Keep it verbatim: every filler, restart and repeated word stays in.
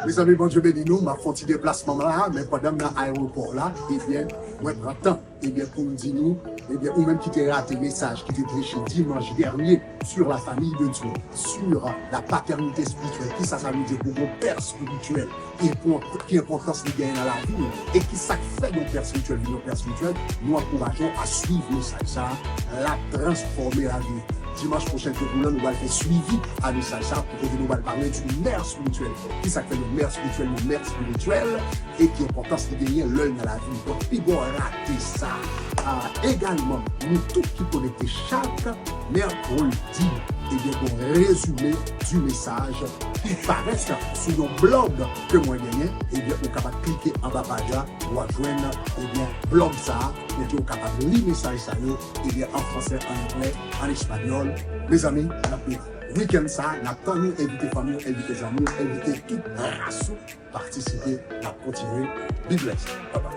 Mezanmi, Bondye beni nou. M ap fè yon ti deplasman la, men pandan m nan ayewopò la, ebyen, mwen pran tan, ebyen, pou m di nou, ebyen, ou menm ki te rate mesaj ki te preche dimanch dènye sur la famille de Dieu, sur la paternité spirituelle, kisa sa vle di pou yon pè spirityèl, ki enpò-, ki enpòtans li genyen nan lavi nou, e kisa k fè yon pè spirityèl vin yon pè spirityèl, nou ankouraje w a swiv mesaj sa, l ap transfòme lavi w. Dimanch pwochen, ke pou la, nou pral fè swivi a mesaj sa, pou kote nou pral pale di mè spirityèl. Kisa k fè yon mè spirityèl, yon mè spirityèl, e ki enpòtans li genyen lè l nan lavi nou. Donk, piga w rate sa. Ah, egalman, nou tout ki konekte chak mèkredi, ebyen, gon rezime di mesaj ki parèt sou yon blòg ke mwen genyen, ebyen, ou kapab klike anba paj la, w ap jwenn, ebyen, blòg sa, kote ou kapab li mesaj sa yo, ebyen, an fransè, an anglè, an espanyòl. Mezanmi, n ap viv wikenn sa, n ap tann nou, envite fanmi w, envite zanmi w, envite tout ras ou, patisipe, n ap kontinye. Be blessed. Bye bye.